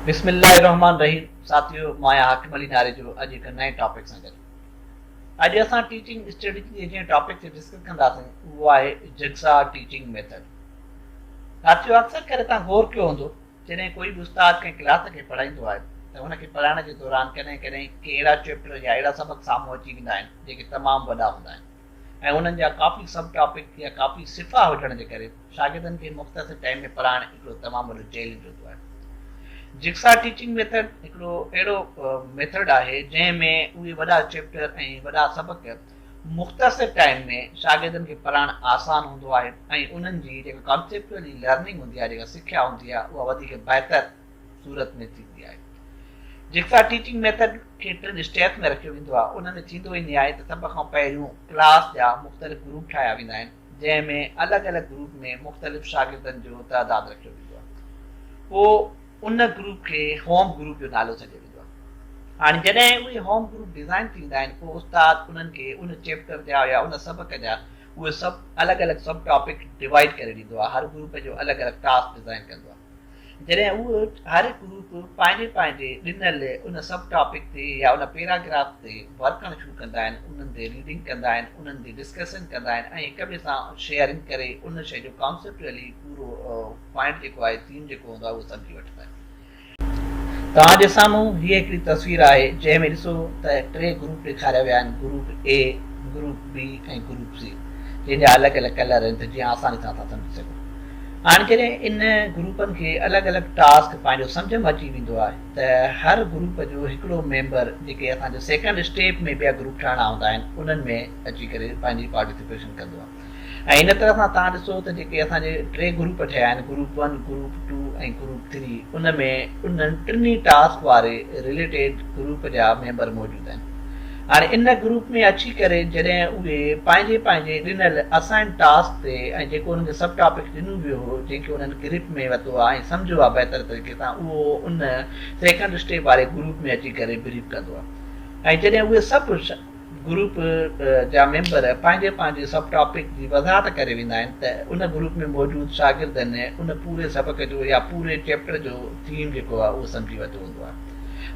بسم الله الرحمٰن الرحيم ساٿيو مان آهيان حاڪم علي ناريجو اڄ هڪ نئين ٽاپڪ سان گڏ اڄ اسان ٽيچنگ اسٽريٽجي جي جنهن ٽاپڪ تي ڊسڪس ڪنداسين اهو آهي جگسا ٽيچنگ ميٿڊ. ساٿيو اڪثر ڪري توهان غور ڪيو هوندو جڏهن ڪوئي به استاد ڪنهن ڪلاس کي پڙهائيندو آهي ته ان کي پڙهائڻ جي دوران ڪڏهن ڪڏهن ڪي اهڙا چيپٽر يا اهڙا سبق سامهون اچي ويندا آهن جيڪي تمام وڏا هوندا آهن ۽ انهن جا ڪافي سب ٽاپڪ يا ڪافي صفحا هجڻ جي ڪري شاگردن کي مختصر ٽائيم ۾ پڙهائڻ هڪڙو تمام وڏو چئلينج هوندو آهي. جگسا ٽيچنگ ميٿڊ هڪڙو اهڙو ميٿڊ آهي جنهن ۾ اهي وڏا چيپٽر ۽ وڏا سبق مختصر ٽائيم ۾ شاگردن کي پڙهائڻ آسان هوندو آهي ۽ انهن جي جيڪا ڪانسيپچوئلي لرننگ هوندي آهي جيڪا سکيا هوندي آهي اها وڌيڪ بهتر صورت ۾ ٿيندي آهي. جگسا ٽيچنگ ميٿڊ کي ٽن اسٽيپس ۾ رکيو ويندو آهي ان ۾ ٿيندو ائين آهي ته سڀ کان پهريون ڪلاس جا مختلف گروپ ٺاهيا ويندا آهن جنهن ۾ الڳ الڳ گروپ ۾ مختلف شاگردن جو تعداد رکيو ويندو آهي پوء ان گروپ کي هوم گروپ جو نالو سڏيو ويندو آهي. هاڻي جڏهن اهي هوم گروپ ڊزائن ٿي ويندا آهن پوء استاد انهن کي ان چيپٽر جا يا ان سبق جا اهي سڀ الڳ الڳ سب ٽاپڪ ڊوائيڊ ڪري ڏيندو آهي هر گروپ جو الڳ الڳ ٽاسڪ ڊزائن ڪندو آهي. جڏهن اهو هر گروپ پنهنجي پنهنجي ڏنل ان سب ٽاپڪ تي يا ان پيراگراف تي ورڪ ڪرڻ شروع ڪندا آهن انهن تي ريڊنگ ڪندا آهن انهن تي ڊسڪشن ڪندا آهن ۽ هڪ ٻئي سان شيئرنگ ڪري ان شيء جو ڪانسيپچوئلي پورو پوائنٽ جيڪو آهي ٿيم جيڪو هوندو آهي اهو سمجهي وٺندا آهن. توهان جي سامهون هيء هڪڙي تصوير آهي جنهن ۾ ڏسو ته ٽي گروپ ڏيکاريا ويا آهن group A, group B ۽ group C جنهن جا الڳ الڳ ڪلر آهن ته جيئن آساني سان اسان سمجهي سگهون. هاڻي جڏهن ان گروپن کي الڳ الڳ ٽاسڪ پنهنجو سمجهه ۾ اچي ويندو آهي ته هر گروپ جو هڪڙو ميمبر جيڪي اسان جو سيڪنڊ اسٽيپ ۾ ٻيا گروپ ٺاهڻا هوندا آهن انهن ۾ اچي ڪري پنهنجي پارٽيسپيشن ڪندو آهي. ۽ ان طرح سان توهان ڏسو ته جيڪي اسان جي ٽي گروپ ٺهيا آهن group one, group two ۽ group three ان ۾ انهن ٽنهي ٽاسڪ واري رليٽيڊ گروپ جا ميمبر موجود آهن. هاڻي ان گروپ ۾ اچي ڪري جڏهن اهي پنهنجي پنهنجي ڏنل اسائن ٽاسڪ تي ۽ جيڪو انهن کي سب ٽاپڪ ڏنو ويو هو جنهن کي انهن گرپ ۾ ورتو آهي ۽ سمجهيو آهي بهتر طريقي سان اهو ان سيڪنڊ اسٽيپ واري گروپ ۾ اچي ڪري بريف ڪندو آهي ۽ جڏهن اهي سڀ گروپ جا ميمبر پنهنجي پنهنجي سب ٽاپڪ جي وضاحت ڪري ويندا آهن ته ان گروپ ۾ موجود شاگردن ان پوري سبق جو يا پوري چيپٽر جو ٿيم جيڪو آهي اهو سمجهي ورتو هوندو آهي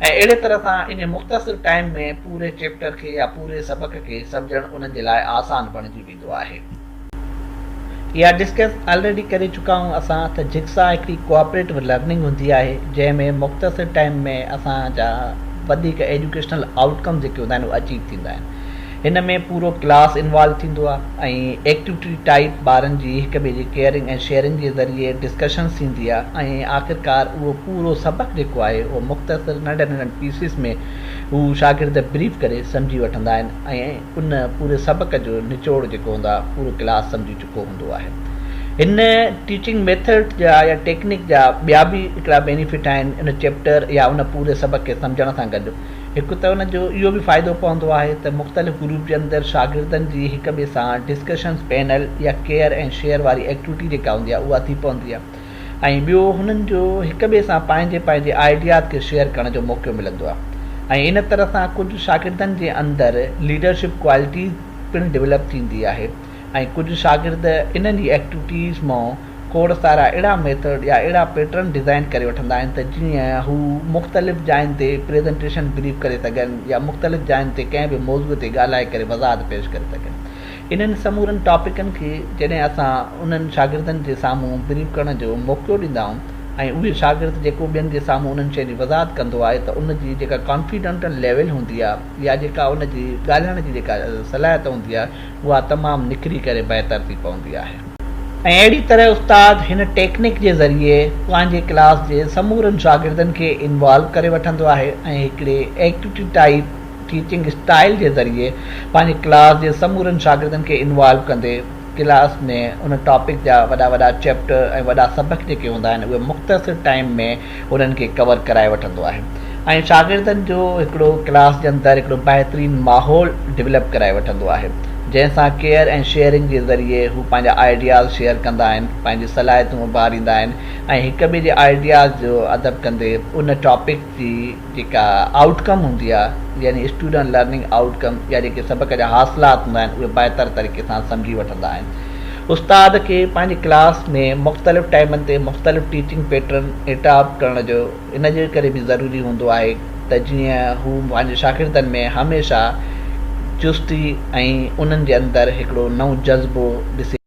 ۽ اهڙي طرح سان ان مختصر ٽائيم ۾ پوري چيپٽر کي يا پوري سبق کي سمجهڻ انهن جي لاء آسان بڻجي ويندو آهي. اها ڊسڪس آلريڊي ڪري چڪا آهيون اسان ته جگسا هڪڙي ڪوآپريٽو لرننگ هوندي آهي جنهن ۾ مختصر ٽائيم ۾ اسان جا وڌيڪ ايجوڪيشنل آئوٽ ڪمز جيڪي هوندا آهن اهي اچيو ٿيندا آهن. هن ۾ پورو ڪلاس انوالو ٿيندو آهي ۽ ايڪٽيوٽي ٽائيپ ٻارن جي هڪ ٻئي جي ڪيئرنگ ۽ شيئرنگ جي ذريعي ڊسڪشنز ٿيندي آهي ۽ آخرڪار اهو پورو سبق جيڪو آهي اهو مختصر ننڍن ننڍن پيسز ۾ هو شاگرد بريف ڪري سمجهي وٺندا آهن ۽ ان پوري سبق جو نچوڙ جيڪو هوندو آهي پورو ڪلاس سمجهي چڪو هوندو آهي. هن ٽيچنگ ميٿڊ جا يا ٽيڪنڪ جا ٻيا به هڪڙا بينيفٽ آهن ان چيپٽر يا ان پوري سبق کي سمجهڻ سان گڏ هڪ ته ان جو اهو به فائدو پوندو آهي ته مختلف گروپ جي اندر شاگردن جي هڪ ٻئي سان ڊسڪشنز پينل يا ڪيئر ۽ شيئر واري ايڪٽوٽي جيڪا هوندي آهي اها ٿي پوندي آهي. ۽ ٻيو هنن جو هڪ ٻئي سان پنهنجي پنهنجي آئيڊياز کي شيئر ڪرڻ جو موقعو ملندو آهي ۽ ان طرح سان ڪجهه شاگردن جي اندر ليڊرشپ ڪوالٽيز پڻ ڊولپ ٿيندي آهي ۽ ڪجهه شاگرد انهن ئي ايڪٽوٽيز مان کوڙ سارا اهڙا ميٿڊ يا اهڙا پيٽرن ڊزائن ڪري وٺندا آهن ته جيئن هو مختلف جاين تي پريزنٽيشن بريف ڪري سگهن يا مختلف جاين تي ڪنهن به موضوع تي ڳالهائي ڪري وضاحت پيش ڪري سگهن. انهن سمورن ٽاپڪن کي جڏهن اسان انهن شاگردن جي سامهون بريف ڪرڻ جو موقعو ڏيندا آهيون ۽ اهي شاگرد جيڪو ٻين جي سامهون انهن شين جي وضاحت ڪندو آهي ته ان جي جيڪا ڪانفيڊنٽل ليول هوندي آهي يا جيڪا ان جي ڳالهائڻ جي جيڪا صلاحيت هوندي آهي اها تمام نکري ڪري بهتر ٿي پوندي آهي. ۽ اهڙي طرح استاد هن ٽيڪنڪ جي ذريعي پنهنجي ڪلاس جي سمورن شاگردن کي انوالو ڪري وٺندو آهي ۽ هڪڙي ايڪٽيوٽي ٽائيپ ٽيچنگ اسٽائيل جي ذريعي پنهنجي ڪلاس جي سمورن شاگردن کي انوالو ڪندي ڪلاس ۾ ان ٽاپڪ جا وڏا وڏا چيپٽر ۽ وڏا سبق جيڪي هوندا آهن اهي مختصر ٽائيم ۾ انهن کي ڪور ڪرائي وٺندو آهي ۽ شاگردن جو هڪڙو ڪلاس جي اندر هڪڙو بهترين ماحول ڊولپ ڪرائي وٺندو آهي جنهن سان ڪيئر ۽ شيئرنگ جي ذريعي هو پنهنجا آئيڊياز شيئر ڪندا آهن پنهنجي صلاحيتون اڀاريندا آهن ۽ هڪ ٻئي جي آئيڊياز جو ادب ڪندي ان ٽاپڪ جي جيڪا آئوٽ ڪم هوندي آهي يعني اسٽوڊنٽ لرننگ آئوٽ ڪم يا جيڪي سبق جا حاصلات هوندا آهن اهي بهتر طريقي سان سمجهي وٺندا آهن. استاد کي پنهنجي ڪلاس ۾ مختلف ٽائيمن تي مختلف ٽيچنگ پيٽرن اڊاپٽ ڪرڻ جو ان جي ڪري به ضروري هوندو آهي ته جيئن هو پنهنجي شاگردن ۾ هميشه چستي ۽ انهن جي اندر هڪڙو نئون جذبو ڏسي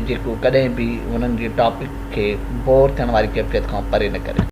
جيڪو ڪڏهن به انهن جي ٽاپڪ کي بور ٿيڻ واري ڪيفيت کان پري نه ڪري.